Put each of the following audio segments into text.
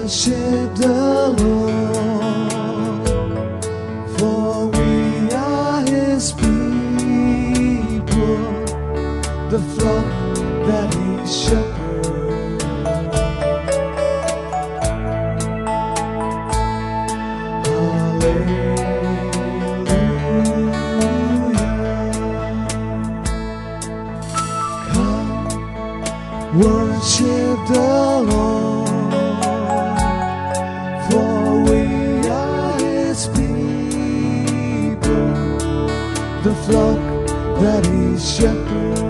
Worship the Lord, for we are His people, the flock that He shepherds. Hallelujah. Come, worship the Lord, for we are His people, the flock that He shepherds.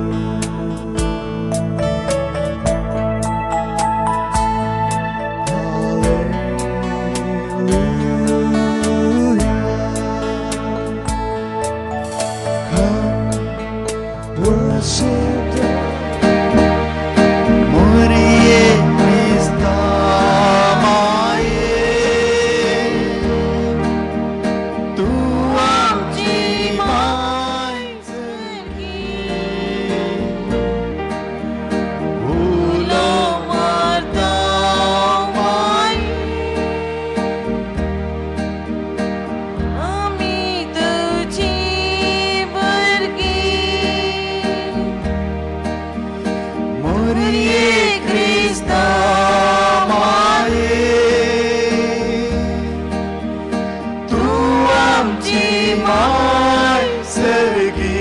Hallelujah. Come, worship the Morie Krista माये, तू आमची my सरकी, उलो मारता माये, आमी तुजी भुरगीं. मोरये क्रिस्ता माये, तू आमची my सरकी,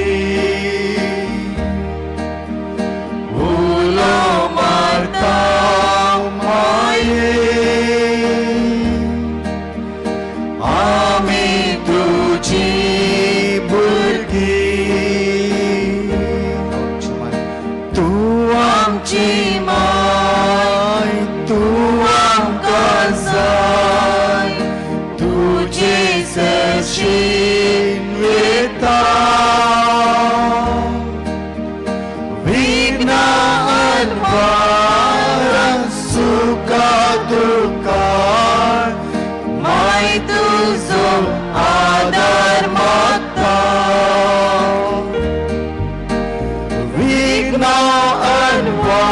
उलो मारता माये, आमी तुजी भुरगीं. तू आमची my, तू आमकां जाय, तुजे सरशीन वता, विघ्नां अनवारां सुखा दुखार, माय तुजो आदार मागता. विघ्नां अनवारां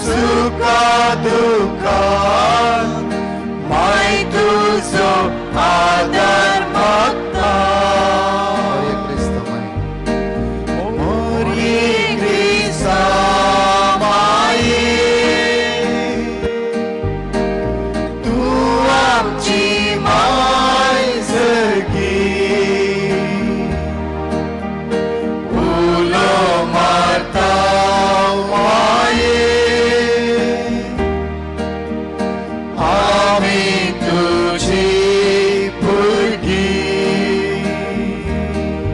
सुखा दुखार, माय तुजो आदार मागता. मोरये क्रिस्ता माये, तू आमची my सरकी, उलो मारता माये, आमी तुजी भुरगीं.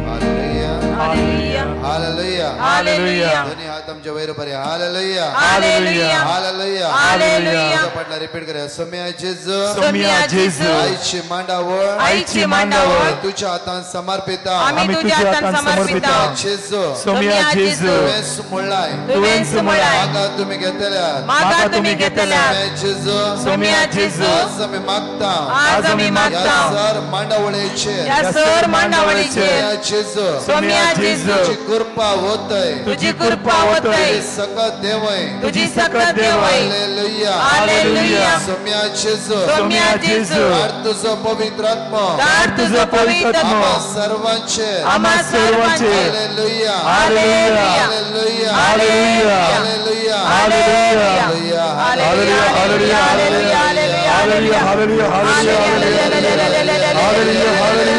Hallelujah. Hallelujah. Hallelujah. Hallelujah. दोन्ही हात आमच्या वयर बरे. हालेलुया. हालेलुया. हालेलुया. हालेलुया. पाटला रिपीट करूया. सोम्या जेजू, सोम्या जेजू, आईची मांडावळ आईची मांडावळ तुझ्या हातान समर्पिता. आमी तुझ्या हातान समर्पिता. जेजू, सोम्या जेजू, तुवेंच म्हणलाय, तुवेंच म्हणलाय, मागा तुम्ही घेतल्या, मागा तुम्ही घेतल्या. जेजू, सोम्या जेजू, आज आमी मागता, आज आमी या मागता, सर मांडावळीचेर, ह्या सर मांडावळीचेर, जेजू, सोम्या जेजू, तुझी कृपा होतय, तुझी कृपा होतय, तुझी सकत देवय, तुझी सकत देवय. हालेलुया. हालेलुया. सोम्या जेजू, सोम्या जेजू, धाड तुझो पवित्र आत्मो, धाड तुझो पवित्र आत्मो, आम्हा सर्वांचेर. आम्हा सर्वांचेर. Hallelujah. Hallelujah. Hallelujah. Hallelujah. Hallelujah. Hallelujah. Hallelujah. Hallelujah. Hallelujah. Hallelujah. Hallelujah. Hallelujah.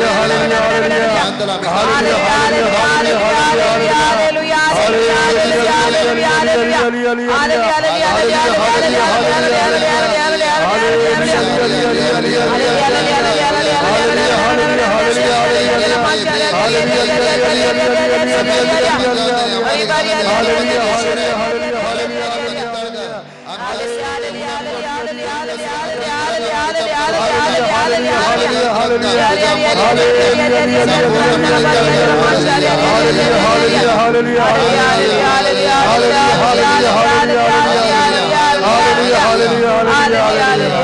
Hallelujah.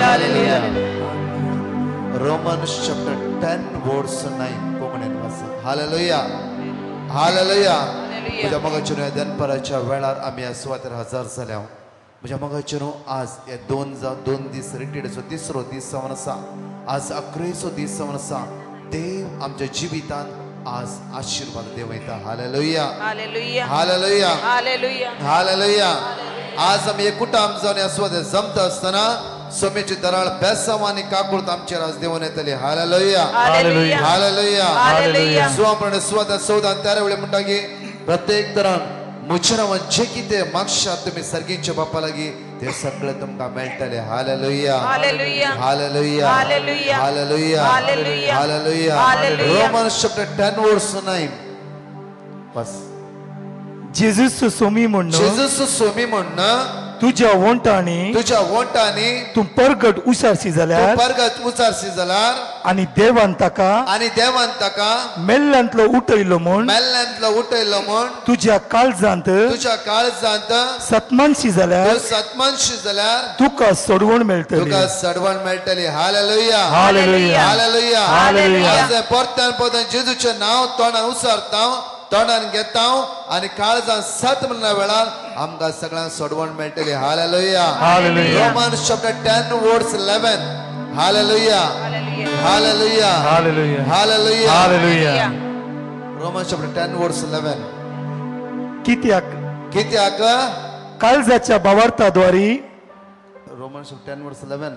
Hallelujah. Romans chapter 10 verse 9 कोंकणीन वाचा. हालेलुया. हालेलुया. म्हज्या मोगाच्या दनपाराच्या वेळार आमी ह्या सुवातेर हजर जाल्या. म्हज्या मोगाचे न्हू आज हे दोन दीस रिट्रीटाचो तिसरो दीस जावन आसा. आज अकरेचो दीस जावन आसा. देव आमच्या जिवितान आज आशिर्वाद देव येता. Hallelujah, hallelujah, hallelujah, hallelujah, hallelujah. आज आमी एकूटाम जावन ह्या सुवातेर जमता आसतना सोम्याची दराळ बेसांव आनी काकूळत आमचेर आज देवून येतली. Hallelujah, hallelujah, hallelujah, hallelujah. सुवाप्रमाणे सुवाता 14 13 वेळे म्हणटा की प्रत्येक तरान म्हज्या नांवान जे कितें मागशात तुमी सर्गीच्या बापा लागीं ते सगळें तुमकां मेळटलें. Hallelujah, hallelujah, hallelujah, hallelujah, hallelujah, hallelujah, hallelujah. Hallelujah. Romans chapter 10 वर्स 9. बस. जेजूस सोमी म्हण, जेजूस सोमी म्हण तुज्या वोंटांनी, तुज्या वोंटांनी तूं परगट उचारशी जाल्यार, परगट उचारशी जाल्यार आनी देवान ताका, आनी देवान ताका मेल्ल्यांतलो उठयलो म्हूण, मेल्ल्यांतलो उठयलो म्हूण तुज्या काळजांत, तुज्या काळजांत सतमानशी जाल्यार, सतमानशी जाल्यार तुका सोडवण मेळटली, तुका सोडवण मेळटली. Hallelujah, hallelujah, hallelujah, hallelujah. परत्यान परत्यान जेजूचें नांव तोंडान उचारता, तोंडान घेता आनी काळजान सत म्हणल्या वेळार आमकां सगळ्यांक सोडवण मेळटली. Hallelujah, hallelujah. रोमन्स चॅप्टर 10 वर्स 11. Hallelujah, hallelujah, hallelujah, hallelujah, hallelujah. Romans chapter 10 वर्स 11. कित्याक, कित्याक काळजाच्या भावार्थाद्वारी, रोमन्स चॅप्टर 10 वर्स 11.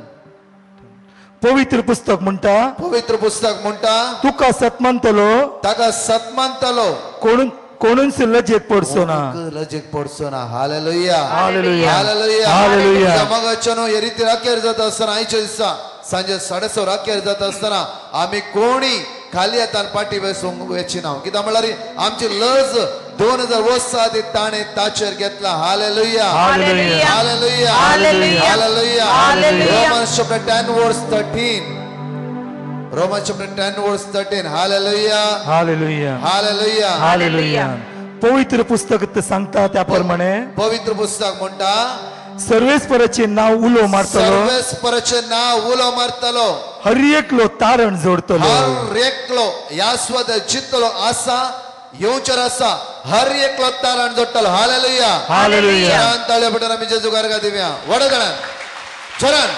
पवित्र पुस्तक म्हणटा, पवित्र पुस्तक म्हणटा तुका सतमानतलो, ताका सतमानतलो कोण कोणूच लजेक पडचो ना, लजेक पडचो ना. Hallelujah, hallelujah, hallelujah, hallelujah. मगाचो न्हू हे रिती राखेर जाता आसतना आयच्या दिसा सांजे 6:30 राखेर जाता आसतना आमी कोणी खाली हातान पाटी बसूंक वचची ना. कित्याक म्हणल्यार आमची लज 2000 वर्सां आदी ताणें ताचेर घेतला. Hallelujah, hallelujah, hallelujah, hallelujah, hallelujah. Romans chapter 10 वर्स 13. रोमन्स चॅप्टर 10 वर्स 13. Hallelujah, hallelujah, hallelujah, hallelujah. पवित्र पुस्तक सांगता त्या प्रमाणे, पवित्र पुस्तक म्हणटा सर्वेस्पराचें नांव उलो मारतलो, सर्वेस्पराचें नांव उलो मारतलो, हर एकलो तारण जोडतलो, हर एकलो ह्या स्वता जितलो आसा येवचेर आसा हर एकलो तारण जोडटलो. Hallelujah, hallelujah. ताळ्या पटन आमी जेजू गारगा दिवया वडगणान चरण.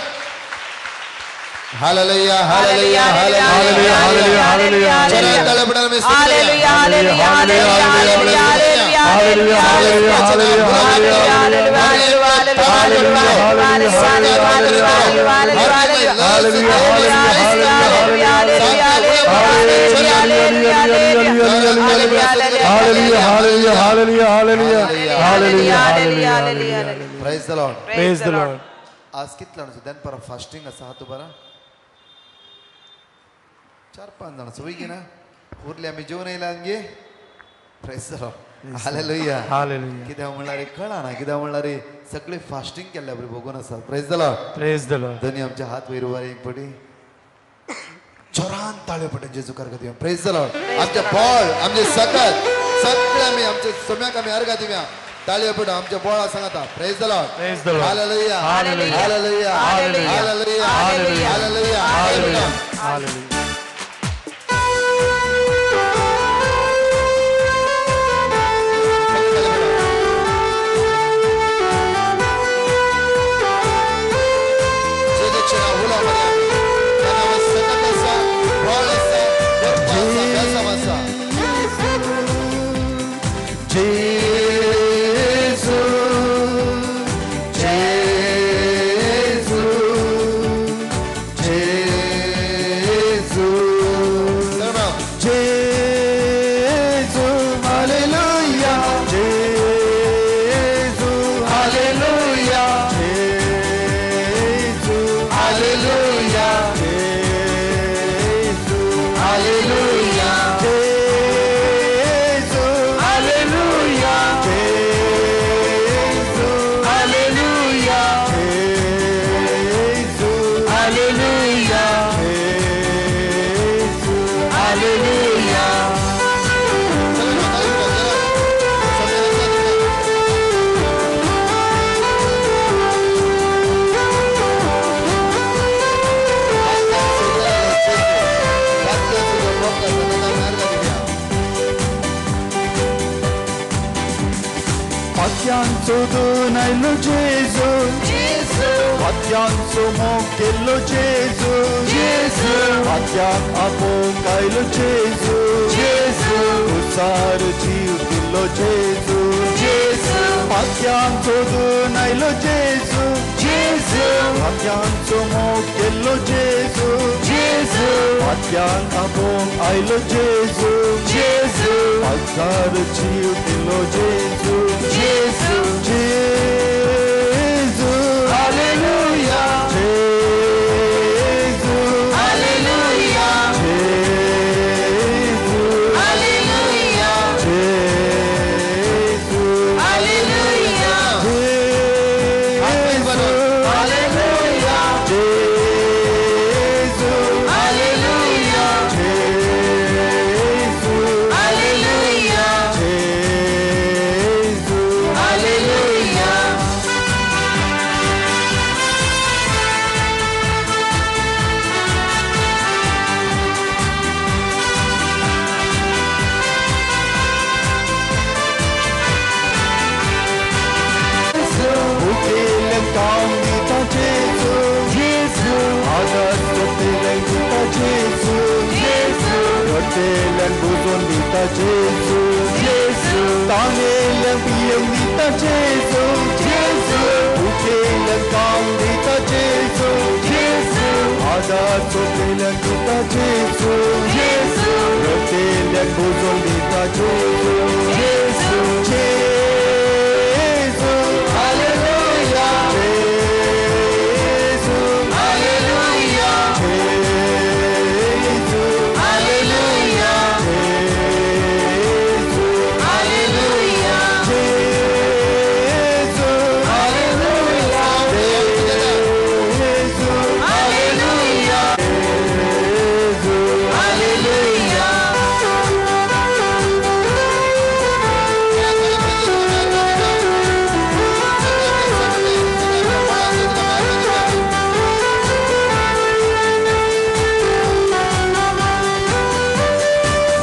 Hallelujah, hallelujah, hallelujah, hallelujah, hallelujah. चरण ताळ्या पटन आमी hallelujah, hallelujah, hallelujah, hallelujah, hallelujah, hallelujah, hallelujah, hallelujah, hallelujah, hallelujah, hallelujah. Praise the Lord, praise the Lord. आज कितले जाण दनपारां फास्टिंग आसा हातूं बरा 4-5 जाण आसा वय ना उरले आमी जेवन येयला गे. Praise the Lord, hallelujah, hallelujah. कित्याक म्हणल्यार कळना, कित्याक म्हणल्यार सगळे फास्टिंग केल्ल्या बरी भोगून आसा. Praise the Lord, praise the Lord. दोनी आमचे हात वयर उबार एक पटी जोरान ताळयो पडटा जेजू कारका दिवया. Praise the Lord. आमचे बळ, आमचे सकत सगळे आमी आमचे सम्याक आमी अर्घा दिवया. ताळयो पडटा आमच्या बळा सांगता. Praise the Lord, praise the Lord. Hallelujah, hallelujah, hallelujah, hallelujah, hallelujah, hallelujah, hallelujah, hallelujah. Sodo nailo Gesù, पात्यांचो मोग केल्लो जेजू जेजू पात्यांक आपोवंक आयलो जेजू जेजू उसार जीव दिल्लो जेजू जेजू पात्यांक सोदून आयलो जेजू जेजू पात्यांचो मोग केल्लो जेजू जेजू पात्यांक आपोवंक आयलो जेजू जेजू पासार जीव दिल्लो जेजू जेजू जेजू हालेलुया जेजू हालेलुया जेजू हालेलुया जेजू हालेलुया जेजू हालेलुया जेजू हालेलुया जेजू हालेलुया जेजू हालेलुया. उकेलें काम दिता जेजू जेजू आदर सोंपिल्लें दिता जेजू जेजू रडटेल्यांक बुजोवन दिता जेजू जेजू तानेल्यांक पियेवंक दिता जेजू जेजू उकेलें काम दिता जेजू जेजू आदर सोंपिल्ल्यांक दिता जेजू जेजू रडटेल्यांक बुजोवन दिता जेजू जेजू जेजू हालेलुया जेजू हालेलुया जेजू हालेलुया जेजू हालेलुया जेजू हालेलुया जेजू हालेलुया जेजू हालेलुया.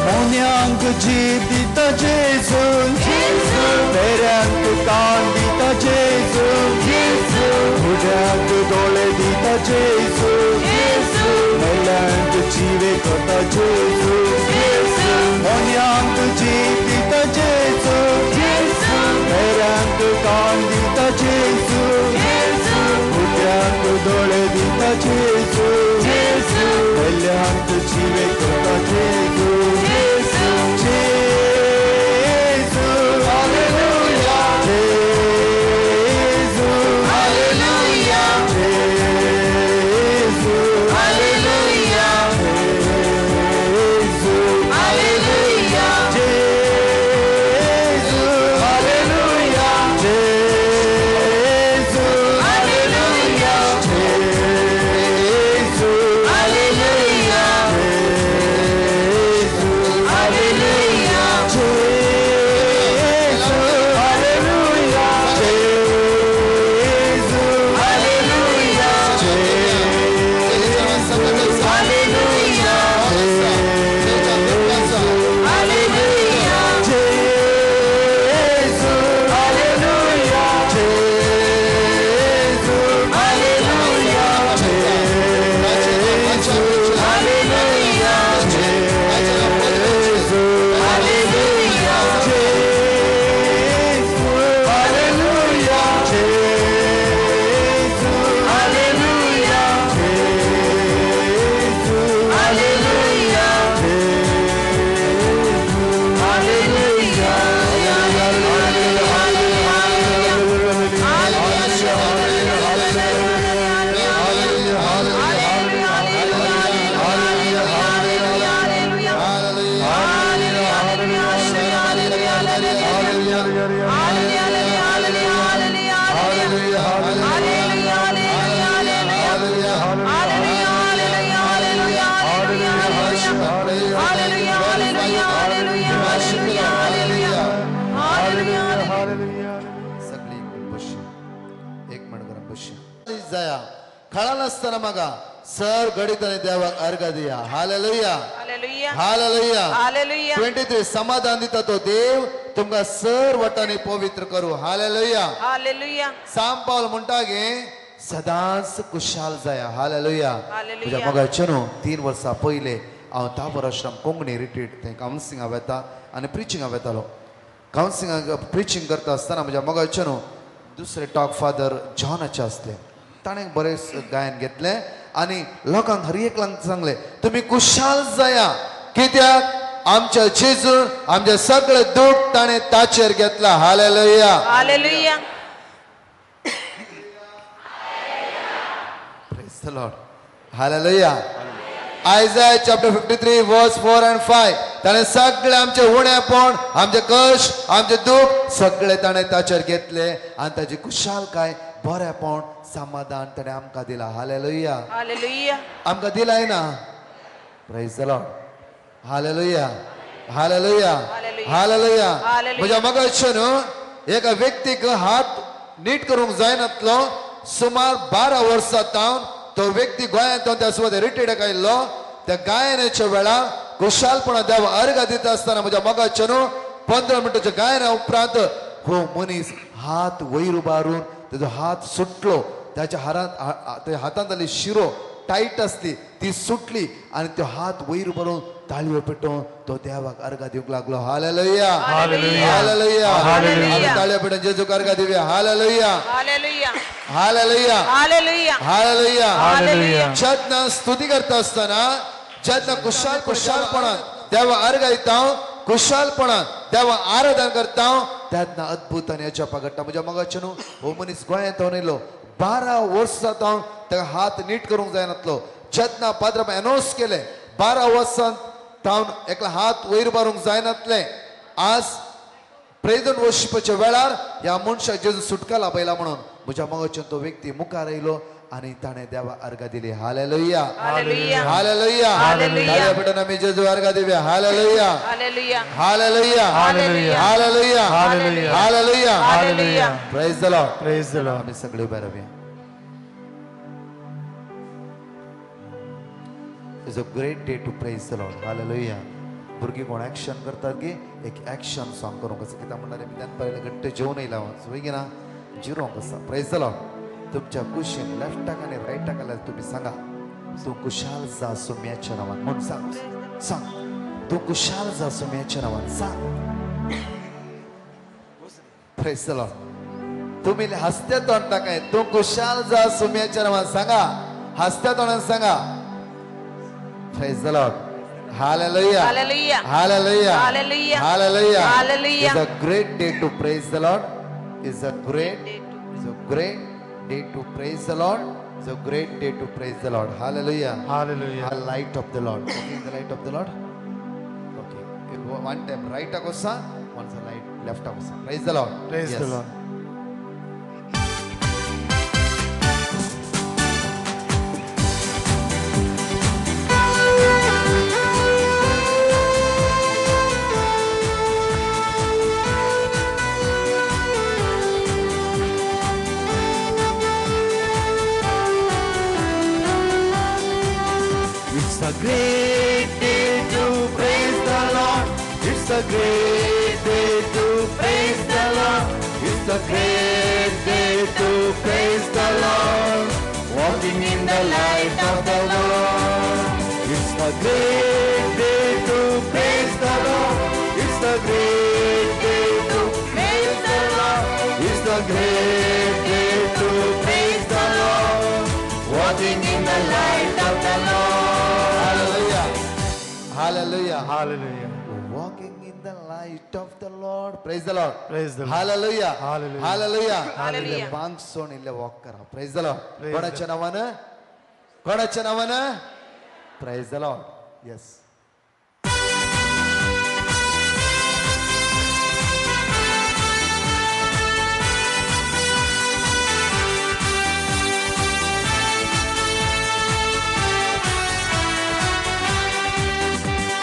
मोन्यांक जीव दिता जेजू पेऱ्यांक कान दिता जेजू फुड्यांक दोळे दिता जेजू मेल्यांक जिवे करता जेजू मोन्यांक जीव दिता जेजू पेऱ्यांक कान दिता जेजू फुड्यांक दोळे दिता जेजू मेल्यांक जिवे करता जेजू जेजू हालेलुया जेजू हालेलुया जेजू हालेलुया जेजू हालेलुया जेजू हालेलुया जेजू हालेलुया जेजू हालेलुया जेजू हालेलुया जेजू हालेलुया जेजू हालेलुया हालेलुया हालेलुया जेजू हालेलुया जेजू हालेलुया जेजू हालेलुया जेजू हालेलुया जेजू हालेलुया जेजू हालेलुया जेजू हालेलुया जेजू हालेलुया. सगळी बशी एक मिनिट करा बशी जाया खळा नासतना मागा सर घडीत आनी देवाक अर्घ दिया. Hallelujah hallelujah hallelujah. Hallelujah. 23 समाधान दिता तो देव तुमकां सर वटांनी पवित्र करू. हालेलुया. हालेलुया. साम पावल म्हणटा गे सदांच कुशाल जाया. हालेलुया. म्हज्या मोगाचे न्हू 3 वर्सां पयले हांव ताबर आश्रम कोंकणी रिट्रीट थंय कावन्सिलिंगाक वेता आनी प्रिचिंगाक वेतालो. कावन्सिलिंगाक प्रिचींग करता आसतना म्हज्या मोगाचे न्हू दुसरे टॉक फादर जॉनाचे आसले. ताणें बरें गायन घेतलें आनी लोकांक हर एकल्यांक सांगलें तुमी कुशाल जाया, कित्याक आमच्या जेजून आमचे सगळे दुःख ताणें ताचेर घेतला. Hallelujah. Hallelujah. Praise the Lord. Hallelujah. Isaiah chapter 53 verse 4 and 5. ताणें सगळे आमचे उणेपण, आमचे कश्ट, आमचे दुःख सगळे ताणें ताचेर घेतले आनी ताची कुशालकाय, बरेपण, समाधान ताणें आमकां दिला. हालेलुया. हालेलुया. आमकां दिलाय ना? Praise the Lord. Hallelujah. Hallelujah. Hallelujah. म्हज्या मगाचे न्हू एका व्यक्तीक हात नीट करूंक जायनातलो. सुमार 12 वर्सां तावन तो व्यक्ती गोंयांत त्या सुवातेर रिटायर्ड आयिल्लो. त्या गायनाच्या वेळार कुशालपणा देव अर्घ दिता आसतना म्हज्या मोगाचे न्हू 15 मिनटाच्या गायना उपरांत हो मनीस हात वयर उबारून तेजो हात सुटलो. त्याच्या हातांतली शिरो टायट आसली ती सुटली आनी तो हात वयर उबारून ताळयो पेटोवन तो देवाक अर्घा दिवंक लागलो. हालेलुया. हालेलुया. आमी ताळयो पेटोवन जेजूक अर्घा दिवया. Hallelujah. Hallelujah. Hallelujah. Hallelujah. Hallelujah. Hallelujah. जेन्ना स्तुती करता आसतना, जेन्ना कुशाल कुशालपणान देवा अर्घा दिता, कुशालपणान देवा आराधन करता, तेन्ना अद्भुत आनी अजापां घडटा. म्हज्या मोगाचे न्हू हो मनीस गोंयांत येयलो. 12 वर्सां तावन ताका हात नीट करूंक जायनातलो. जेन्ना पाद्रान अनाउन्स केलें 12 वर्सां तावन एकला हात वयर मारूंक जायनातलें. आज प्रेजंट वर्शिपाच्या वेळार ह्या मनशाक जेजू सुटका लाभयला म्हणून म्हज्या मोगाच्यान तो व्यक्ती मुखार येयलो आनी ताणें देवा अर्घा दिली. हालेलुया. हालेलुया. हालेलुया. ताळयो पेटोवन आमी जेजू अर्घा दिवया. Hallelujah. Hallelujah. Hallelujah. Hallelujah. Hallelujah. Hallelujah. Praise the Lord. Praise the Lord. आमी सगळे उबे रावया. It's a great day to praise the Lord. Hallelujah. भुरगीं कोण एक्शन करतात की एक एक्शन सॉंग करूंक आसा. कित्याक म्हणल्यार आमी त्यान पयले घट्ट जेवन येयला वय ना जिरोवंक आसा. Praise the Lord. तुमच्या कुशीन लेफ्टाक आनी रायटाक आल्यार तुमी सांगा तूं कुशाल जा सुम्याच्या नांवान म्हूण सांग. सांग तूं कुशाल जा सुम्याच्या नांवान सांग. Praise the Lord. तुमी हसत्या तोंडाक काय तूं कुशाल जा सुम्याच्या नांवान सांगा. हसत्या तोंडान सांगा. Praise the Lord. Hallelujah. Hallelujah. Hallelujah. Hallelujah. Hallelujah. Hallelujah. It's a great day to praise the Lord. It's a great day to praise the Lord. It's a great day to praise the Lord. Hallelujah. Hallelujah. The light of the Lord. Okay, the light of the Lord. Okay. One time right agosa, once a light left agosa. Praise the Lord. Praise the Lord. It's a great day to praise the Lord. It's a great day to praise the Lord. It's a great day to praise the Lord. Walking in the light of the Lord. It's a great day to praise the Lord. It's a great day to praise the Lord. It's a great day to praise the Lord. Walking in the light of the Lord. Hallelujah. Hallelujah. Hallelujah. Walking in the light of the Lord. Praise the Lord. Praise the Lord. Hallelujah. Hallelujah. Hallelujah. Hallelujah. बांगसोन इल्ले walk करा. Praise the Lord. Praise कोणाच्या नावानं? कोणाच्या नावानं? Praise the Lord. Yes.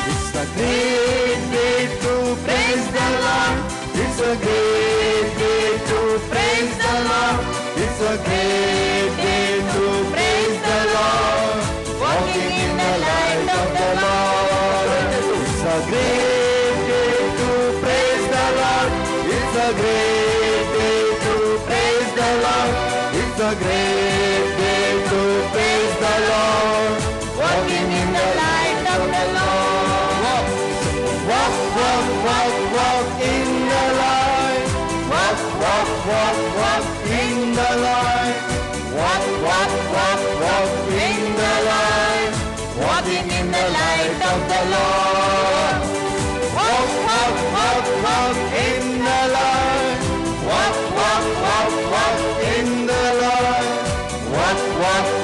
It's a great day to praise the Lord. It's a great day to praise the Lord. It's a great day to praise the Lord. Walking in the light of the Lord. It's a great day to praise the Lord. It's a great day to praise the Lord. It's a great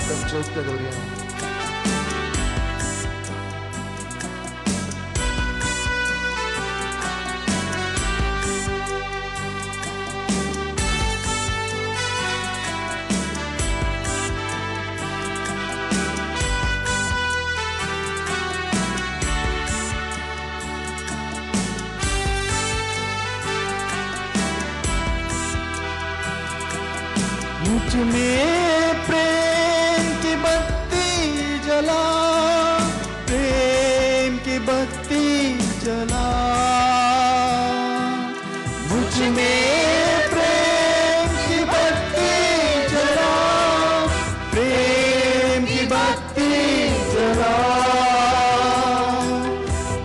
हात आमचे उक्ते दवरुया. मुझ में प्रेम की बत्ती जला, प्रेम की बत्ती जला, मुझ में प्रेम की बत्ती जला, प्रेम की बत्ती जला,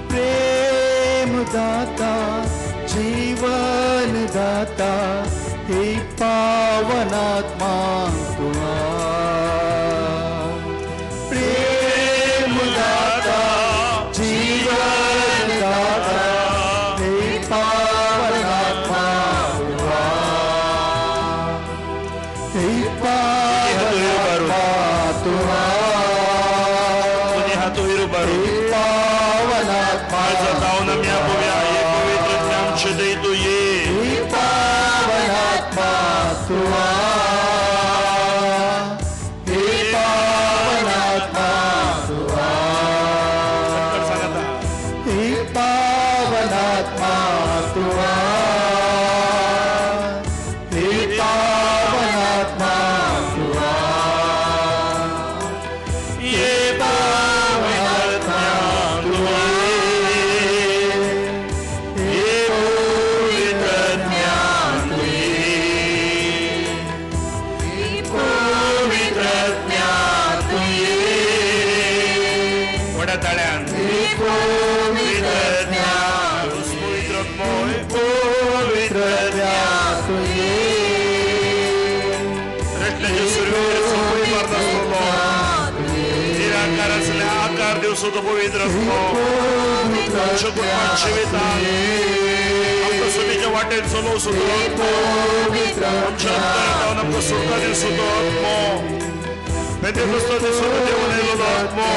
प्रेम दाता जीवन दाता हे पावनात्मा तू आ, प्रेम दाता जीवन दाता हे पावनात्मा तू आ, हे पावनात्मा तू आ, हे पावनात्मा तू आ, हे पावनात्मा तू आ, हे पावनात्मा तू आ, हे पावनात्मा तू आ, हे पावनात्मा तू आ, हे पवित्र ज्ञान तू पवित्र आमकां सुमीच्या वाटेर चलोवं सुद्दां, आमच्या अंतरांत आमकां सुटका दिवचो आत्मो, पेंतेकोस्त दिसा देवून आयिल्लो आत्मो,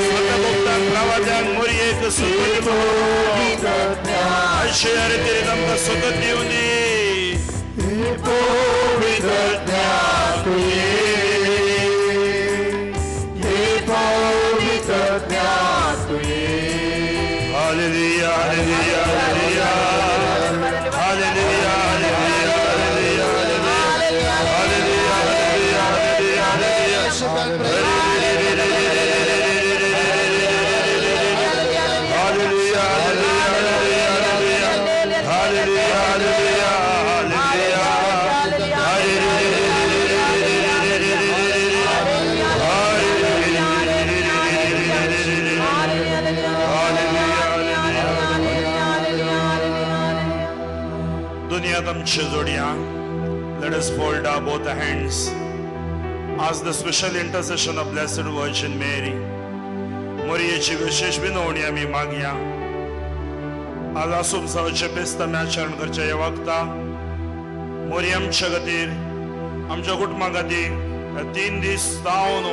सगळ्या भक्तांक प्रवाद्यांक मोरयेक सुटका दिलो आयशे रितीन आमकां सगळं दिवं दी. पवित्र Hallelujah, hallelujah, hallelujah, hallelujah, hallelujah, hallelujah, hallelujah, hallelujah, hallelujah, hallelujah, Let us fold our both hands. Ask the special intercession of Blessed Virgin Mary. मोरयेची विशेष विनवणी आमी मागया. आज आसुमसावाचे बेस्त आमी आचरण करचे ह्या वक्ता मोरी आमच्या खातीर, आमच्या कुटुंबा खातीर 3 दीस जावन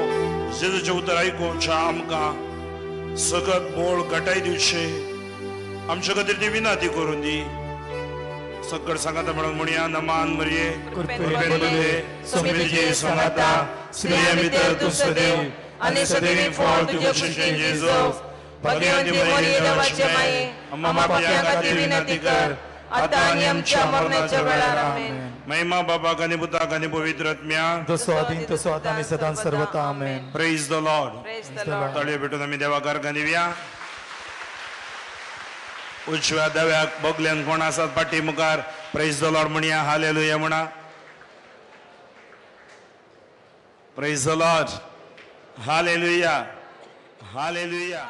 जेजूचें उतर आयकुच्या आमकां सगळत बोळ घटाय दिवचे, आमच्या खातीर ती विनंती करून दी. सगळ सांगाता म्हणून म्हणया, नमान मरिये समितीचे सांगाता स्त्रिया भितर तूं सदैव आनी सदैवी फळ तुजें शिशें जेजू. भाग्यवती मरिये देवाचे माये, आम्हा पाप्यां खातीर विनंती कर आतां आनी आमच्या मरणाच्या वेळार. आमेन. महिमा बाबाक आनी पुताक आनी पवित्र आत्म्याक, जसो आदीं तसो आतां आनी सदां सर्वथा. आमेन. Praise the Lord. ताळयो भेटून आमी देवाक अर्घां दिवया. उजव्या दाव्याक बगल्यान कोण आसात पाटी मुखार प्रेज the Lord म्हणया, हालेलुया म्हणा. Praise the Lord, hallelujah, hallelujah.